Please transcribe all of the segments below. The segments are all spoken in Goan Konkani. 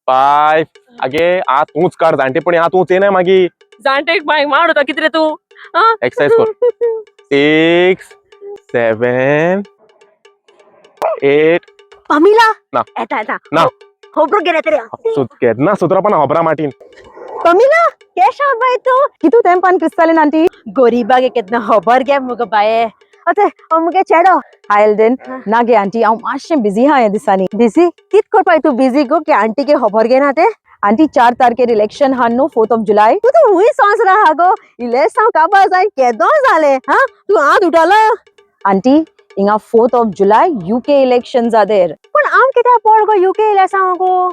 फायव. आगे आ तूंच काड, जाणटेपणी आ तूंच येयनाय मागीर. जाणटे बायक माड होता कितें रे तूं? आं? एक्सरसाइज कर. Six, seven, eight. पमिला. ना. येता येता. ना. होबरो गेले तरी. केन्ना सुद्रा पण होबरा माटीन. पमिला, केशा बाय तूं? कितू तेंपान क्रिस्तालीन आंटी. गोरिबागे केन्ना खबर घे मुगो बाये. अते मुगे चेडो. हाय एल्डन. ना गे आंटी, हांव मातशें बिजी हा ह्या दिसांनी. बिजी कित करपाक तूं बिजी गो की आंटीके खबर घेना ते? आंटी, 4 तारखेर इलेक्शन हा न्हू, 4th of July. तूं तर हुंय सोंस आहा गो. इलेक्शन काबार जाय केदो जालें. हा, तूं आज उठलो. आंटी, हिंगा 4th of July UK election जादेर. पूण हांव कित्याक पळ गो युके इलेक्शन गो?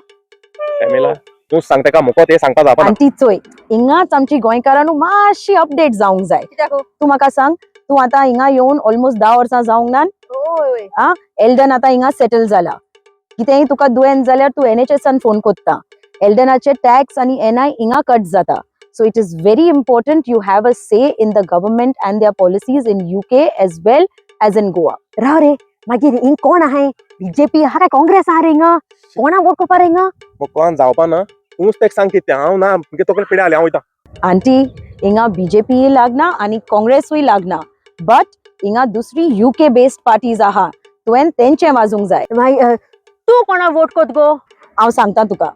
पॅमेला, तूंच सांग तेका, मुको ते सांगपा जावपा ना. आंटी चोय, हिंगाच आमची गोंयकारांनू मातशी अपडेट जावंक जाय. कित्याक गो? तूं म्हाका सांग, तूं आतां हिंगा येवन ऑलमोस्ट 10 वर्सां जावंक ना? हय. एल्डन आतां हिंगा सेटल जाला. कितेंय तुका दुयेंत जाल्यार तूं एनएचएसान फोन कोत्ता. एल्डनाचे टॅक्स आनी एनआय हिंगा कट जाता. So it is very important you have a say in the government and their policies in UK as well as in Goa. राव रे, मागीर हिंग कोण आहाय? बीजेपी आहा काय काँग्रेस आहा रे? हिंगा कोणा वोट करपा रे हिंगा? मग कोण जावपा ना, तूंच तेका सांग कितें. हांव ना, मुगे तकले पिड्या जाली, हांव वयता. आंटी, हिंगा बीजेपीय लागना आनी काँग्रेसूय लागना, बट हिंगा दुसरी युके बेस्ड पार्टीज आहा. तुवें तेंचें वाजूंक जाय. मागीर तूं कोणा वोट कोत गो? हांव सांगता तुका.